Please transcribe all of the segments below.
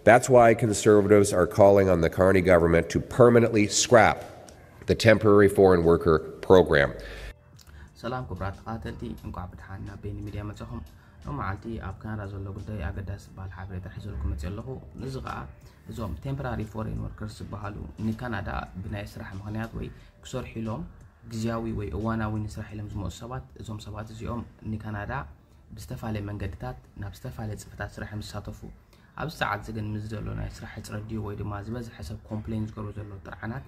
That's why conservatives are calling on the Carney government to permanently scrap the temporary foreign worker program. ሰላም ክቡራት ተኸታተልቲ፣ እንኳዕ ብድሓን ናብ ቤኒ ሚድያ መጻኹም። ሎም መዓልቲ ኣብ ካናዳ ዘሎ ጉዳይ ኣገዳሲ ዝበሃል ሓበሬታ ሒዘልኩም መፅእ ኣለኹ። እዚ ከዓ እዞም temporary foreign workers ዝበሃሉ ንካናዳ ብናይ ስራሕ ምክንያት ወይ ክሰርሑ ኢሎም ግዝያዊ ወይ እዋናዊ ንስራሕ ኢሎም ዝመፁ ሰባት፣ እዞም ሰባት እዚኦም ንካናዳ ብዝተፈላለየ መንገድታት ናብ ዝተፈላለዩ ፅፍታት ስራሕ እዮም ዝሳተፉ። ኣብዚ ሰዓት እዚ ግን ምስ ዘሎ ናይ ስራሕ ሕፅረት ድዩ ወይ ድማ ዝበዝሐ ሰብ ኮምፕሌን ዝገብሩ ዘሎ ጥርዓናት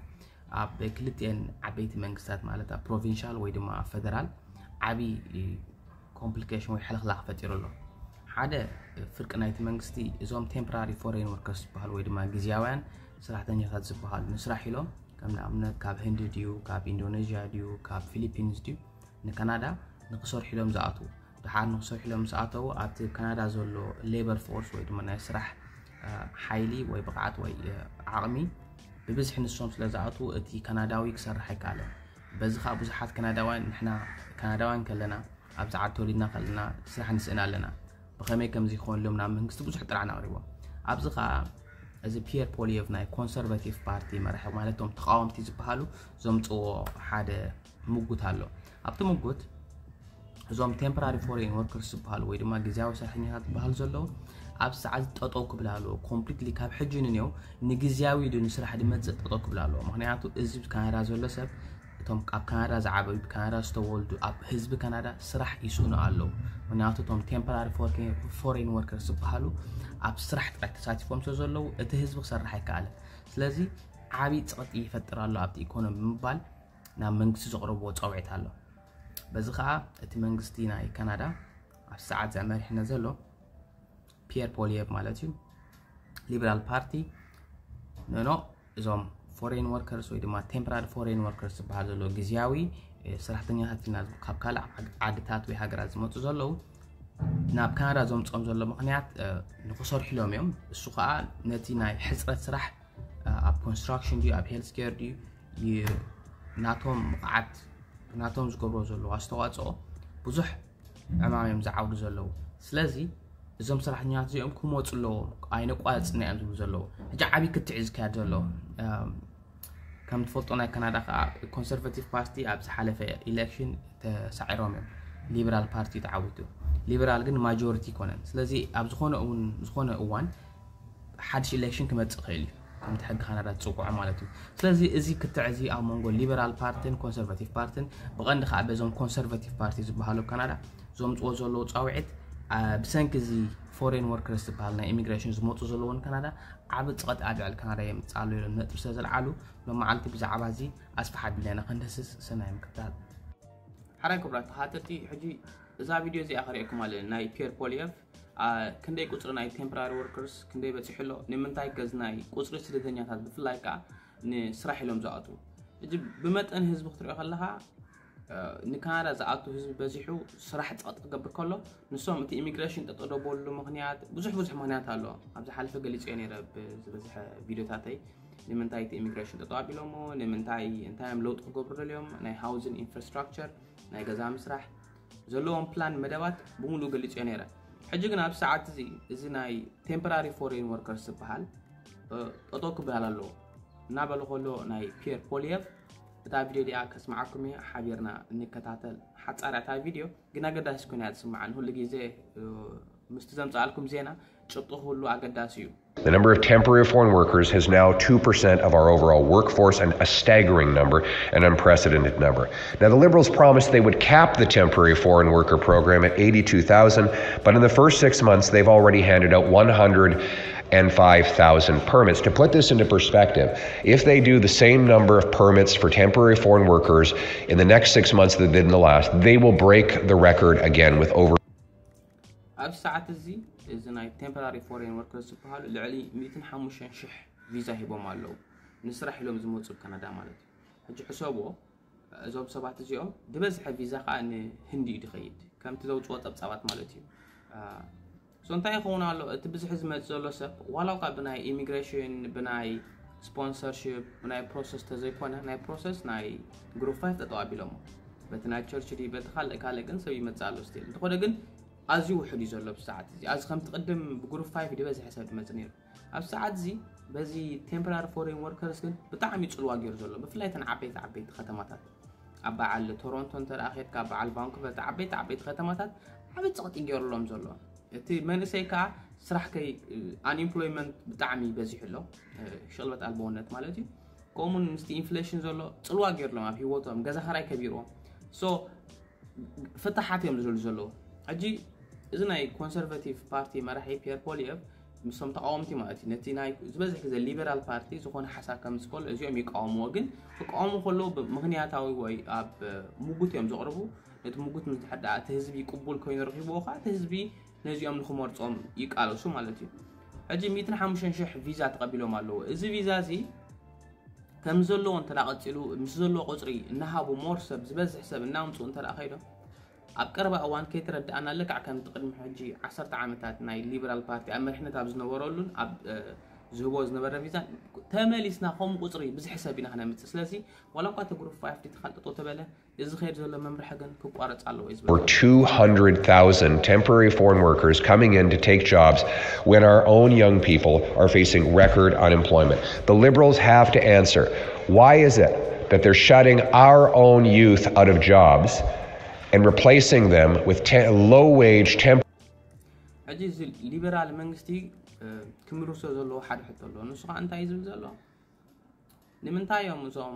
ኣብ ክልቲኤን ዓበይቲ መንግስታት ማለት ኣብ ፕሮቪንሻል ወይ ድማ ኣብ ፈደራል ዓብዪ ኮምፕሊኬሽን ወይ ሕልኽላኽ ፈጢሩ ኣሎ። ሓደ ፍርቂ ናይቲ መንግስቲ እዞም temporary foreign workers ዝበሃሉ ወይ ድማ ግዝያውያን ሰራሕተኛታት ዝበሃሉ ንስራሕ ኢሎም ከም ንኣብነት ካብ ህንዲ ድዩ ካብ ኢንዶኔዥያ ድዩ ካብ ፊሊፒንስ ድዩ ንካናዳ ንክሰርሑ ኢሎም ዝኣትዉ። ድሓር ንክሰርሑ ኢሎም ምስ ኣተዉ ኣብቲ ካናዳ ዘሎ ሌበር ፎርስ ወይ ድማ ናይ ስራሕ ሓይሊ ወይ ብቕዓት ወይ ዓቕሚ ብብዝሒ ንሶም ስለ ዝኣትዉ እቲ ካናዳዊ ክሰርሕ ኣይከኣለን። በዚ ከዓ ብዙሓት ካናዳውያን ንሕና ካናዳውያን ከለና ኣብዚ ዓዲ ተወሊድና ከለና ስራሕ ንስእን ኣለና። ብኸመይ ከምዚ ይኸውን ኢሎም ናብ መንግስቲ ብዙሕ ጥርዓን ኣቕሪቦም። ኣብዚ ከዓ እዚ ፒየር ፖሊየቭ ናይ ኮንሰርቫቲቭ ፓርቲ መራሒ ማለት እቶም ተቃወምቲ ዝበሃሉ ዘምፅዎ ሓደ ምጉት ኣሎ። ኣብቲ ምጉት እዞም temporary foreign workers ዝበሃሉ ወይ ድማ ግዝያዊ ሰራሕተኛታት ዝበሃሉ ዘለዉ ኣብ ሰዓት ጠጠው ክብል ኣለዎ። ኮምፕሊትሊ ካብ ሕጂ ንኔው ንግዝያዊ ዱ ንስራሕ ድመፅእ ጠጠው ክብል ኣለዎ። ምክንያቱ እዚ ካናዳ ዘሎ ሰብ እቶም ኣብ ካናዳ ዝዓበዩ ብካናዳ ዝተወልዱ ኣብ ህዝቢ ካናዳ ስራሕ ይስእኑ ኣለዉ። ምክንያቱ እቶም temporary foreign workers ዝበሃሉ ኣብ ስራሕ ጥራይ ተሳቲፎም ስለ ዘለዉ እቲ ህዝቢ ክሰርሕ ኣይከኣለን። ስለዚ ዓብዪ ፀቕጢ ይፈጥር ኣሎ ኣብቲ ኢኮኖሚ ብምባል ናብ መንግስቲ ዘቕረብዎ ፃውዒት ኣሎ። በዚ ከዓ እቲ መንግስቲ ናይ ካናዳ ኣብ ሰዓት እዚ መሪሕነት ዘሎ ፒየር ፖሊየቭ ማለት እዩ ሊበራል ፓርቲ ንኖ እዞም foreign workers ወይ ድማ temporary foreign workers ዝበሃል ዘሎ ግዝያዊ ሰራሕተኛታት ኢና ካብ ካልእ ዓድታት ወይ ሃገራት ዝመፁ ዘለዉ ናብ ካናዳ ዘምፅኦም ዘሎ ምክንያት ንክሰርሑ ኢሎም እዮም። እሱ ከዓ ነቲ ናይ ሕፅረት ስራሕ ኣብ ኮንስትራክሽን ድዩ ኣብ ሄልት ኬር ድዩ ናቶም ብቕዓት ናቶም ዝገብሮ ዘለዉ ኣስተዋፅኦ ብዙሕ ዕማም እዮም ዝዓውዱ ዘለዉ። ስለዚ እዞም ሰራሕተኛታት እዚኦም ክመፁ ኣለዎም ኣይነቋፅና እዮም ዝብሉ ዘለዉ። ሕጂ ዓብዪ ክትዕ እዩ ዝካየድ ዘሎ። ከም ትፈልጦ ናይ ካናዳ ከዓ ኮንሰርቫቲቭ ፓርቲ ኣብ ዝሓለፈ ኢሌክሽን ተሳዒሮም እዮም። ሊበራል ፓርቲ ተዓዊቱ። ሊበራል ግን ማጆሪቲ ይኮነን። ስለዚ ኣብ ዝኾነ እውን ዝኾነ እዋን ሓድሽ ኢሌክሽን ክመፅእ ይኽእል እዩ። ከምቲ ሕጊ ካናዳ ዝፅውዖ ማለት እዩ። ስለዚ እዚ ክትዕ እዚ ኣብ መንጎ ሊበራል ፓርትን ኮንሰርቫቲቭ ፓርትን ብቐንዲ ከዓ በዞም ኮንሰርቫቲቭ ፓርቲ ዝበሃሉ ኣብ ካናዳ ዘምፅዎ ዘለዉ ፃውዒት ብሰንኪ እዚ foreign workers ዝበሃል ናይ ኢሚግሬሽን ዝመፁ ዘለዉ ንካናዳ ዓቢ ፀቕጢ ኣብ ልዕሊ ካናዳ የምፅእ ኣሎ ኢሎም ነጥቢ ስለ ዘልዓሉ ሎም መዓልቲ ብዛዕባ እዚ ኣስፍሕ ኣቢልና ኢና ክንድህስስ። ሰናይ ምክትታል። ሓራይ ክቡራት ተኸታተልቲ፣ ሕጂ እዛ ቪድዮ እዚኣ ከርእየኩም ኣለኒ። ናይ ፒየር ፖሊየቭ ክንደይ ቁፅሪ ናይ temporary workers ክንደይ በፂሑ ኣሎ፣ ንምንታይ ከዚ ናይ ቁፅሪ ስደተኛታት ብፍላይ ከዓ ንስራሕ ኢሎም ዝኣትዉ። ሕጂ ብመጠን ህዝቢ ክትሪኦ ከለካ ንካናዳ ዝኣቱ ህዝቢ በዚሑ ስራሕ ፀቕጢ ክገብር ከሎ ንሶም እቲ ኢሚግሬሽን ጠጠው ደበሉ ምክንያት ብዙሕ ብዙሕ ምክንያት ኣሎ። ኣብ ዝሓለፈ ገሊፀዮ ነይረ ብዝበዝሐ ቪዲዮታተይ ንምንታይ እቲ ኢሚግሬሽን ጠጠው ኣቢሎሞ ንምንታይ እንታይ እዮም ለውጢ ክገብሩ ደልዮም ናይ ሃውዝን ኢንፍራስትራክቸር ናይ ገዛ ምስራሕ ዘለዎም ፕላን መደባት ብምሉእ ገሊፀዮ ነይረ። ሕጂ ግን ኣብ ሰዓት እዚ እዚ ናይ temporary foreign workers ዝበሃል ጠጠው ክበሃል ኣለዎ እናበለ ከሎ ናይ ፒየር ፖሊየቭ እታ ቪድዮ ዲኣ ከስምዓኩም እየ። ሓቢርና እንከታተል። ሓፃር እታ ቪድዮ ግን ኣገዳሲ ኮይና እያ ትስምዓኒ። ኩሉ ግዜ ምስቲ ዘምፅኣልኩም ዜና ጭብጢ ክህሉ ኣገዳሲ እዩ። The number of temporary foreign workers is now two percent of our overall workforce, and a staggering number, an unprecedented number. Now, the Liberals promised they would cap the temporary foreign worker program at eighty-two thousand, but in the first six months, they've already handed out one hundred and five thousand permits. To put this into perspective, if they do the same number of permits for temporary foreign workers in the next six months that they did in the last, they will break the record again with over ኣብዚ ሰዓት እዚ እዚ ናይ temporary foreign workers ዝበሃሉ ልዕሊ ሚእትን ሓሙሽተን ሽሕ ቪዛ ሂቦም ኣለዉ ንስራሕ ኢሎም ዝመፁ ካናዳ ማለት እዩ። ሕጂ ሕሰብዎ እዞም ሰባት እዚኦም ዝበዝሐ ቪዛ ከዓ ንህንዲ እዩ ዝኸይድ ከምቲ ዘውፅዎ ፀብፃባት ማለት እዩ። ሶ እንታይ ይኸውን ኣሎ እቲ ብዝሒ ዝመፅ ዘሎ ሰብ ዋላ እኳ ብናይ ኢሚግሬሽን ብናይ ስፖንሰርሽፕ ብናይ ፕሮሰስ ተዘይኮነ ናይ ፕሮሰስ ናይ ግሩፕ ፋይፍ ጠጠው ኣቢሎሞ በቲ ናይ ቸርች ድዩ በቲ ካልእ ካልእ ግን ሰብ ይመፅእ ኣሎ ስቲል እንተኾነ ግን ኣዝዩ ውሑድ እዩ ዘሎ ብሰዓት እዚ ኣዚ ከምቲ ቅድም ብግሩፕ ፋይፍ ዝበዝሐ ሰብ ዝመፅእ ነይሩ። ኣብ ሰዓት እዚ በዚ temporary foreign workers ግን ብጣዕሚ እዩ ፅልዋ ገይሩ ዘሎ፣ ብፍላይ እተን ዓበይቲ ዓበይቲ ከተማታት። ኣብ በዓል ቶሮንቶ እንተ ደኣ ኸድካ፣ በዓል ቫንኩቨር፣ ዓበይቲ ዓበይቲ ከተማታት ዓቢ ፀቕጢ ገይሩሎም ዘሎ። እቲ መንእሰይ ከዓ ስራሕ ከይ unemployment ብጣዕሚ በዚሑ ኣሎ፣ ሽቕልበት ኣልቦነት ማለት እዩ። ከምኡውን ምስቲ ኢንፍሌሽን ዘሎ ፅልዋ ገይሩሎም ኣብ ህይወቶም፣ ገዛ ኸራይ ከቢርዎም። So ፍታሓት እዮም ዝደልዩ ዘለዉ። ሕጂ እዚ ናይ ኮንሰርቫቲቭ ፓርቲ መራሒ ፒየር ፖሊየቭ ምስቶም ተቃወምቲ ማለት እዩ፣ ነቲ ናይ ዝበዝሕ ግዜ ሊበራል ፓርቲ ዝኾነ ሓሳብ ከምፅእ ከሎ እዚኦም ይቃወምዎ። ግን ክቃወሙ ከለዉ ብምኽንያታዊ ወይ ኣብ ሙጉት እዮም ዘቕርቡ። ነቲ ሙጉት ምስ ድሕር ደኣ እቲ ህዝቢ ቅቡል ኮይኑ ረኺብዎ ከዓ እቲ ህዝቢ ነዚኦም ንክመርፆም ይቃለሱ ማለት እዩ። ሕጂ ሚእትን ሓሙሽተን ሽሕ ቪዛ ተቐቢሎም ኣለዉ። እዚ ቪዛ እዚ ከም ዘለዎ እንተ ደኣ ቀፂሉ ምስ ዘለዎ ቁፅሪ እናሃቡ ሞር ሰብ ዝበዝሕ ሰብ እናምፅኡ እንተ ደኣ ከይዶም ኣብ ቀረባ እዋን ከይተረድኣና ልክዕ ከምቲ ቅድሚ ሕጂ ዓሰርተ ዓመታት ናይ ሊበራል ፓርቲ ኣብ መሪሕነት ኣብ ዝነበረሉን ኣብ ዝህቦ ዝነበረ ቪዛን ተመሊስና ከምኡ ቁፅሪ ብዝሒ ሰብ ኢና ክነምፅእ። ስለዚ ዋላ እኳ እቲ ግሩፕ ፋይፍ ዲ ተኻልጠጦ ተበለ እዚ ኸይድ ዘሎ መምርሒ ግን ክቋረፅ ኣለዎ እዩ ዝብል። Over two hundred thousand temporary foreign workers coming in to take jobs when our own young people are facing record unemployment. The Liberals have to answer. Why is it that they're shutting our own youth out of jobs and replacing them with te- low wage temp- ሕጂ እዚ ሊበራል መንግስቲ ክምልሶ ዘለዎ ሓደ ሕቶ ኣሎ። ንሱ ከዓ እንታይ እዩ ዝብል ዘሎ? ንምንታይ እዮም እዞም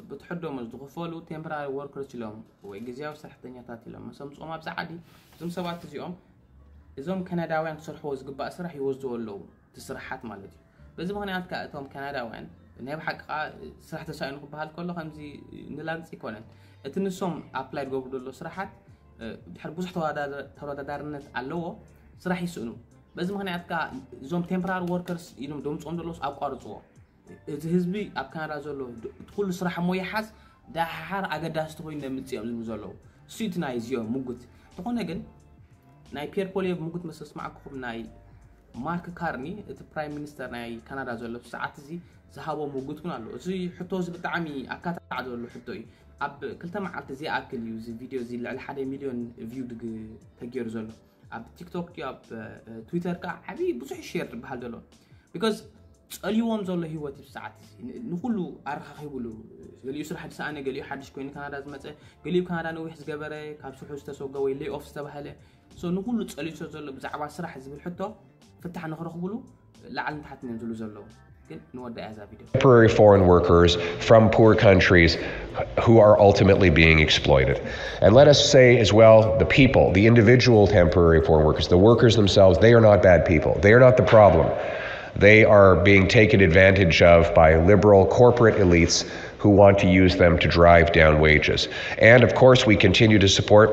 ብትሕት ደሞዝ ዝኽፈሉ ቴምፖራሪ ወርከርስ ኢሎም ወይ ግዝያዊ ሰራሕተኛታት ኢሎም ምስ ኣምፅኦም ኣብዚ ዓዲ፣ እዞም ሰባት እዚኦም እዞም ካናዳውያን ክሰርሕዎ ዝግባእ ስራሕ ይወስድዎ ኣለዉ፣ እቲ ስራሓት ማለት እዩ። በዚ ምኽንያት ከዓ እቶም ካናዳውያን ናይ ብሓቂ ከዓ ስራሕ ተሳኢኑ ክበሃል ከሎ ከምዚ ንላግፂ ኣይኮነን። እቲ ንሶም ኣፕላይ ዝገብሩ ዘሎ ስራሓት ድሕሪ ብዙሕ ተወዳዳርነት ኣለዎ፣ ስራሕ ይስእኑ። በዚ ምኽንያት ከዓ እዞም ቴምፖራሪ ወርከርስ ኢሎም ደምፅኦም ዘለውስ ኣቋርፅዎ። እቲ ህዝቢ ኣብ ካናዳ ዘሎ እቲ ኩሉ ስራሕ እሞ ይሓዝ፣ ደሓር ኣገዳስቲ ኮይኑ ነምፅኦም ዝብሉ ዘለዉ። እሱ እቲ ናይ እዚኦም ምጉት። እንተኾነ ግን ናይ ፒየር ፖሊየቭ ምጉት ምስ ኣስማዕኩኹም ናይ ማርክ ካርኒ እቲ ፕራይም ሚኒስተር ናይ ካናዳ ዘሎ ሰዓት እዚ ዝሃቦ ምጉት እውን ኣሎ። እዚ ሕቶ እዚ ብጣዕሚ ኣካታዕ ዘሎ ሕቶ እዩ። ኣብ ክልተ መዓልቲ ዝኣክል እዩ እዚ ቪድዮ እዚ ልዕሊ ሓደ ሚልዮን ቪው ተገይሩ ዘሎ። ኣብ ቲክቶክ ድዩ ኣብ ትዊተር ከዓ ዓብዪ ብዙሕ ሼር ዝበሃል ዘሎ። ቢኮዝ ፀልዎም ዘሎ ህይወት እዩ ሰዓት እዚ ንኩሉ ኣረኻኺቡሉ። ገሊኡ ስራሕ ዝሰኣነ፣ ገሊኡ ሓድሽ ኮይኑ ካናዳ ዝመፀ፣ ገሊኡ ካናዳ ነዊሕ ዝገበረ፣ ካብ ስርሑ ዝተሰጎ ወይ ሌይ ኦፍ ዝተባህለ። ሶ ንኩሉ ፀልዩ ስለ ዘሎ ብዛዕባ ስራሕ ዝብል ሕቶ ፍታሕ ንክረኽቡሉ ላዕልን ታሕትን እዮም ዝብሉ ዘለዉ። ግን ንወዳእ እዛ ቪድዮ። Temporary foreign workers from poor countries who are ultimately being exploited. And let us say as well, the people, the individual temporary foreign workers, the workers themselves, they are not bad people. They are not the problem. They are being taken advantage of by liberal corporate elites who want to use them to drive down wages. And of course, we continue to support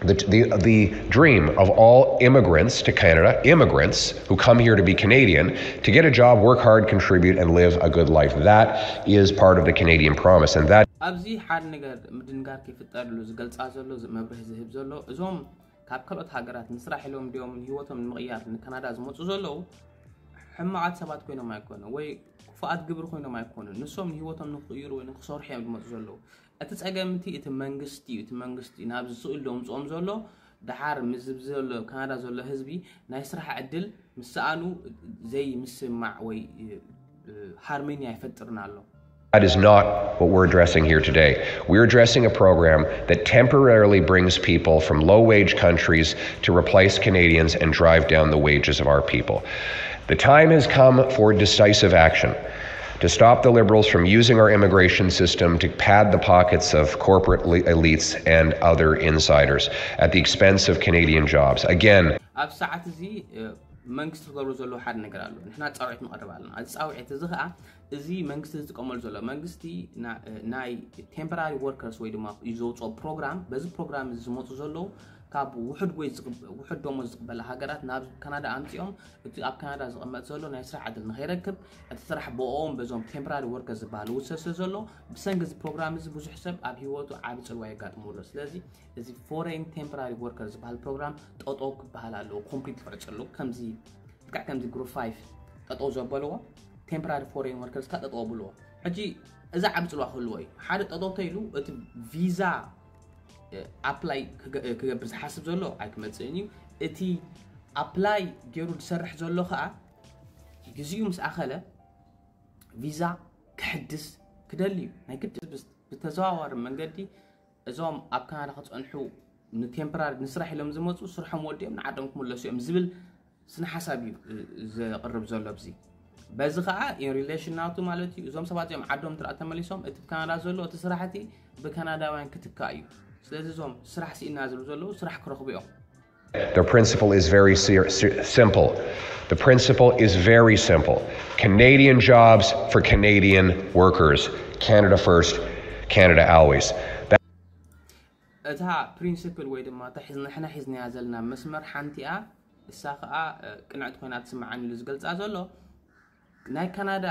the, the, the dream of all immigrants to Canada, immigrants who come here to be Canadian, to get a job, work hard, contribute, and live a good life. That is part of the Canadian promise. And that ኣብዚ ሓደ ነገር ምድንጋር ከይፍጠርሉ ዝገልፃ ዘሎ፣ መብርሂ ዝህብ ዘሎ፣ እዞም ካብ ካልኦት ሃገራት ንስራሕ ኢሎም ድዮም ንህይወቶም ንምቕያር ንካናዳ ዝመፁ ዘለዉ ሕማቓት ሰባት ኮይኖም ኣይኮኑ ወይ ክፉኣት ግብሪ ኮይኖም ኣይኮኑ። ንሶም ንህይወቶም ንክቕይሩ ወይ ንክሰርሑ እዮም ዝመፁ ዘለዉ። እቲ ፀገም እቲ እቲ መንግስቲ እዩ። እቲ መንግስቲ ናብ ዝስእል ደምፅኦም ዘሎ ደሓር ምስ ዘሎ ካናዳ ዘሎ ህዝቢ ናይ ስራሕ ዕድል ምስ ሰኣኑ ዘይምስማዕ ወይ ሃርመኒ ኣይፈጥርን ኣሎ። That is not what we're addressing here today. We're addressing a program that temporarily brings people from low wage countries to replace Canadians and drive down the wages of our people. The time has come for decisive action to stop the Liberals from using our immigration system to pad the pockets of corporate elites and other insiders at the expense of Canadian jobs. Again, ኣብ ሰዓት እዚ መንግስቲ ክገብሮ ዘለዎ ሓደ ነገር ኣሎ። ንሕና ፃውዒት ንቐርብ ኣለና። እዚ ፃውዒት እዚ ከዓ እዚ መንግስቲ ዝጥቀመሉ ዘሎ መንግስቲ ናይ ቴምፖራሪ ወርከርስ ወይ ድማ እዩ ዘውፅኦ ፕሮግራም። በዚ ፕሮግራም እዚ ዝመፁ ዘለዉ ካብ ውሑድ ወይ ውሑድ ደሞዝ ዝቕበላ ሃገራት ናብ ካናዳ ኣምፂኦም እቲ ኣብ ካናዳ ዝቕመጥ ዘሎ ናይ ስራሕ ዕድል ንኸይረክብ እቲ ስራሕ ብኦም በዞም ቴምፖራሪ ወርከርስ ዝበሃሉ ውሰድ ስለ ዘሎ ብሰንኪ እዚ ፕሮግራም እዚ ብዙሕ ሰብ ኣብ ህይወቱ ዓቢ ፅልዋ የጋጥሞ ኣሎ። ስለዚ እዚ ፎሬን ቴምፖራሪ ወርከር ዝበሃል ፕሮግራም ጠጠው ክበሃል ኣለዎ። ኮምፕሊት ክዕፀሉ ከምዚ ልክዕ ከምዚ ግሩፕ ፋይፍ ጠጠው ዘበልዎ ቴምፖራሪ ፎሬን ወርከርስ ከዓ ጠጠው ኣብልዎ። ሕጂ እዚ ዓቢ ፅልዋ ክህልዎ እዩ። ሓደ ጠጠው ተይሉ እቲ ቪዛ ኣፕላይ ክገብር ዝሓስብ ዘሎ ኣይክመፅእን እዩ። እቲ ኣፕላይ ገይሩ ዝሰርሕ ዘሎ ከዓ ግዜኡ ምስ ኣኸለ ቪዛ ክሕድስ ክደሊ እዩ ናይ ግድ። ብተዘዋዋሪ መንገዲ እዞም ኣብ ካናዳ ክጸንሑ ንቴምፖራሪ ንስራሕ ኢሎም ዝመፁ ስርሖም ወዲኦም ንዓዶም ክምለሱ እዮም ዝብል ስነ ሓሳብ እዩ ዘቕርብ ዘሎ ኣብዚ። በዚ ከዓ ኢንሪሌሽን ናቱ ማለት እዩ እዞም ሰባት እዚኦም ዓዶም ትርኣ ተመሊሶም እቲ ብካናዳ ዘሎ እቲ ስራሕቲ ብካናዳውያን ክትካእ እዩ። ስለዚ እዞም ስራሕ ስኢና ዝብሉ ዘለዉ ስራሕ ክረኽቡ እዮም። The principle is very ser- ser- simple. The principle is very simple. Canadian jobs for Canadian workers. Canada first, Canada always. That- እታ ፕሪንስፕል ወይ ድማ እታ ሒዝ- ንሕና ሒዝናያ ዘለና መስመር ሓንቲኣ እሳ ከዓ ቅንዕቲ ኮይና ትስምዓኒ ኢሉ ዝገልፃ ዘሎ ናይ ካናዳ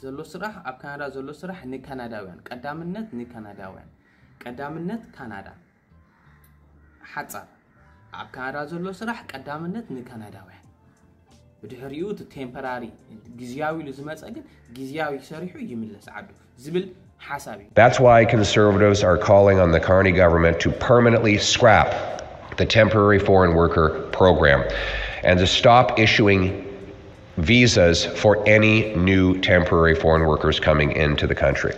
ዘሎ ስራሕ ኣብ ካናዳ ዘሎ ስራሕ ንካናዳውያን ቀዳምነት ንካናዳውያን ቀዳምነት ካናዳ ሓፃር ኣብ ካናዳ ዘሎ ስራሕ ቀዳምነት ንካናዳውያን ብድሕሪኡ እቲ ቴምፖራሪ ግዝያዊ ኢሉ ዝመፀ ግን ግዝያዊ ሰሪሑ ይምለስ ዓዱ ዝብል ሓሳብ እዩ። That's why conservatives are calling on the Carney government to permanently scrap the temporary foreign worker program and to stop issuing visas for any new temporary foreign workers coming into the country.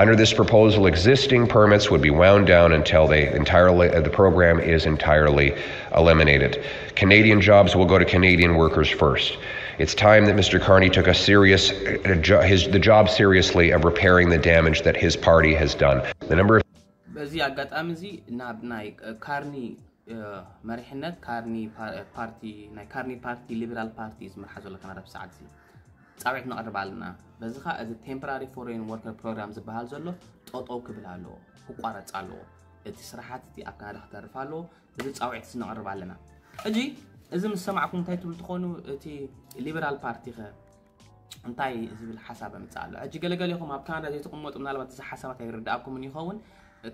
Under this proposal, existing permits would be wound down until they entirely uh, the program is entirely eliminated. Canadian jobs will go to Canadian workers first. It's time that Mister Carney took a serious uh, jo- his the job seriously of repairing the damage that his party has done. The number of በዚ ኣጋጣሚ እዚ ናብ ናይ ካርኒ መሪሕነት ካርኒ ፓርቲ ናይ ካርኒ ፓርቲ ሊበራል ፓርቲ ዝመርሓ ዘሎ ካናዳ ብሰዓት እዚ ፃውዒት ነቕርብ ኣለና። በዚ ከዓ እዚ ቴምፖራሪ ፎሬን ወርከር ፕሮግራም ዝበሃል ዘሎ ጠጠው ክብል ኣለዎ፣ ክቋረፅ ኣለዎ። እቲ ስራሓት እቲ ኣብ ካናዳ ክተርፍ ኣለዎ። እዚ ፃውዒት እዚ ነቕርብ ኣለና። ሕጂ እዚ ምስ ሰማዕኩም እንታይ ትብሉ ትኾኑ? እቲ ሊበራል ፓርቲ ከ እንታይ ዝብል ሓሳብ ኣምፅእ ኣሎ? ሕጂ ገለገሌኹም ኣብ ካናዳ ዘይትቕመጡ ምናልባት እዚ ሓሳባት ኣይርድኣኩምን ይኸውን።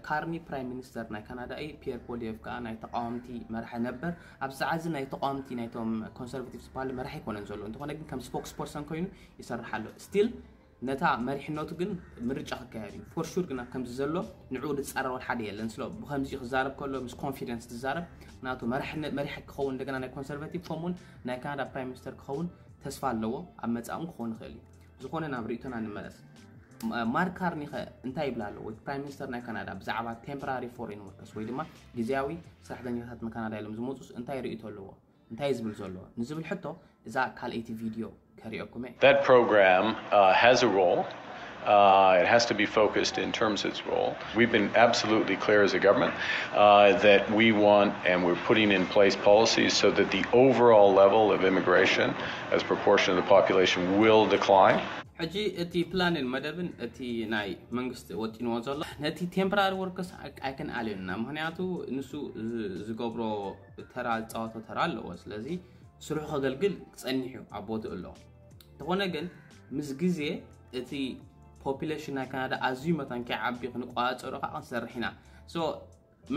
ካርኒ ፕራይም ሚኒስተር ናይ ካናዳ እዩ። ፒየር ፖሊየፍ ከዓ ናይ ተቃወምቲ መራሒ ነበር። ኣብ ሰዓት እዚ ናይ ተቃወምቲ ናይቶም ኮንሰርቫቲቭ ዝበሃሉ መራሒ ኣይኮነን ዘሎ፣ እንተኾነ ግን ከም ስፖክስ ፐርሰን ኮይኑ ይሰርሕ ኣሎ። ስቲል ነታ መሪሕነቱ ግን ምርጫ ክካየድ እዩ ፎር ሹር። ግና ከምዚ ዘሎ ንዕኡ ዝፃረር ሓደ የለን። ስለ ብከምዚ ክዛረብ ከሎ ምስ ኮንፊደንስ ዝዛረብ ናቱ መራሕነት መሪሕ ክኸውን እንደገና ናይ ኮንሰርቫቲቭ ከምኡውን ናይ ካናዳ ፕራይም ሚኒስተር ክኸውን ተስፋ ኣለዎ። ኣብ መጻእን ክኸውን ይኽእል እዩ። ዝኾነ ናብ ርእይቶና ንመለስ። ማርክ ካርኒ ኸ እንታይ ይብል ኣሎ? ወይ ፕራይም ሚኒስተር ናይ ካናዳ ብዛዕባ ቴምፖራሪ ፎሬን ወርከርስ ወይ ድማ ግዜያዊ ሰራሕተኛታት ንካናዳ ኢሎም ዝመፁስ እንታይ ርእይቶ ኣለዎ? እንታይ ዝብል ዘሎ ንዝብል ሕቶ እዛ ካልኣይቲ ቪድዮ ከሪኦኩም እየ። That program uh, has a role. Uh, it has to be focused in terms of its role. We've been absolutely clear as a government uh, that we want and we're putting in place policies so that the overall level of immigration as proportion of the population will decline. ሕጂ እቲ ፕላንን መደብን እቲ ናይ መንግስቲ ወጢንዎ ዘሎ ነቲ ቴምፖራሪ ወርከርስ ኣይክንኣልዮን ኢና። ምክንያቱ ንሱ ዝገብሮ ተራ ዝፃወቶ ተራ ኣለዎ። ስለዚ ስርሑ ከገልግል ክፀኒሕ እዩ ኣብ ቦትኡ ኣሎ። እንተኾነ ግን ምስ ግዜ እቲ ፖፕሌሽን ናይ ካናዳ ኣዝዩ መታን ከይዓቢ ክንቋፀሮ ከዓ ክንሰርሕ ኢና።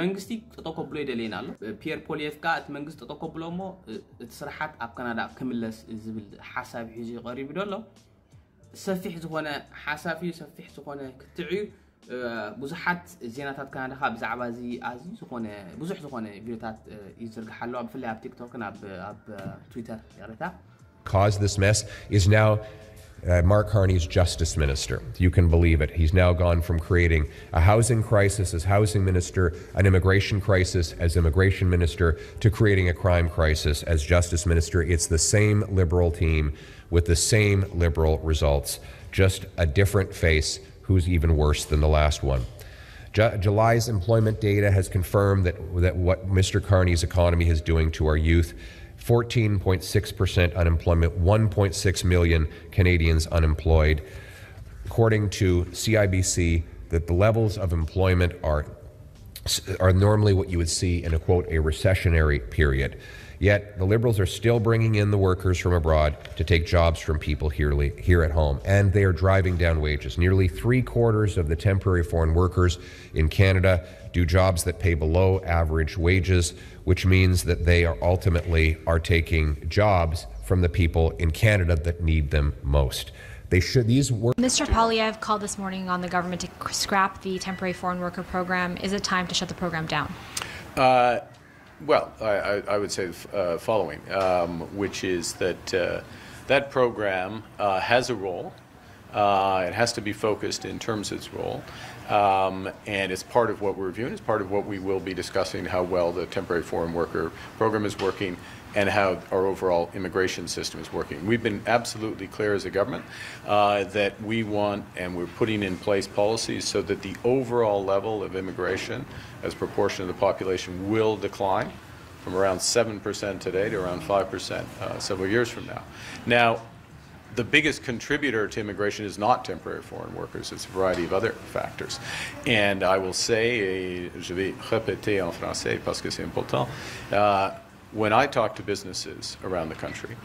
መንግስቲ ጠጠው ከብሎ ይደልየና ኣሎ። ፒየር ፖሊየፍ ከዓ እቲ መንግስቲ ጠጠው ከብሎ እሞ እቲ ስራሓት ኣብ ካናዳ ክምለስ ዝብል ሓሳብ ሒዙ ቀሪቡ ደሎ ሰፊሕ ዝኾነ ሓሳብ እዩ። ሰፊሕ ዝኾነ ክትዕ እዩ። ብዙሓት ዜናታት ካናዳ ከዓ ብዛዕባ እዚ ኣዝዩ ዝኾነ ብዙሕ ዝኾነ ቪዲዮታት ይዝርግሓ ኣለዋ ብፍላይ ኣብ ቲክቶክን ኣብ ትዊተር ይቕሬታ። Caused this mess is now uh, Mark Carney's justice minister. You can believe it. He's now gone from creating a housing crisis as housing minister, an immigration crisis as immigration minister, to creating a crime crisis as justice minister. It's the same liberal team with the same liberal results, just a different face who's even worse than the last one. Ju- July's employment data has confirmed that, that what Mister Carney's economy is doing to our youth, fourteen point six percent unemployment, one point six million Canadians unemployed. According to C I B C, that the levels of employment are are normally what you would see in a quote a recessionary period. Yet the Liberals are still bringing in the workers from abroad to take jobs from people here, here at home, and they are driving down wages. Nearly three quarters of the temporary foreign workers in Canada do jobs that pay below average wages, which means that they are ultimately are taking jobs from the people in Canada that need them most. They should these work. Mister Poilievre called this morning on the government to scrap the temporary foreign worker program. Is it time to shut the program down? Uh, well, I, I, would say the uh, following, um, which is that uh, That program uh, has a role. Uh, it has to be focused in terms of its role. Um, and it's part of what we're reviewing. It's part of what we will be discussing, how well the temporary foreign worker program is working and how our overall immigration system is working. We've been absolutely clear as a government uh, that we want, and we're putting in place policies so that the overall level of immigration as proportion of the population will decline from around seven percent today to around five percent uh, several years from now. Now, the biggest contributor to immigration is not temporary foreign workers. It's a variety of other factors. And I will say, et je vais répéter en français parce que c'est important, uh, when I talk to businesses around the country,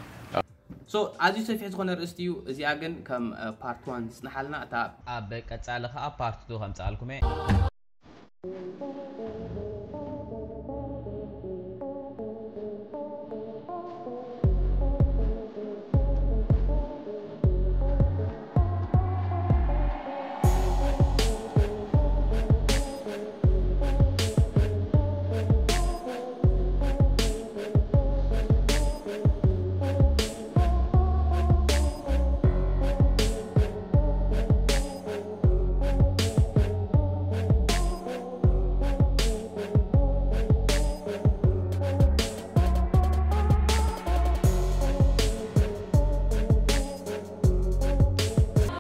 so ኣዝዩ ሰፊሕ ዝኾነ ርእስቲ እዩ። እዚኣ ግን ከም ፓርት ዋን ዝጽንሓልና እታ ኣብ ቀጻሊ ከኣ ፓርት ቱ ከምጽኣልኩም እየ።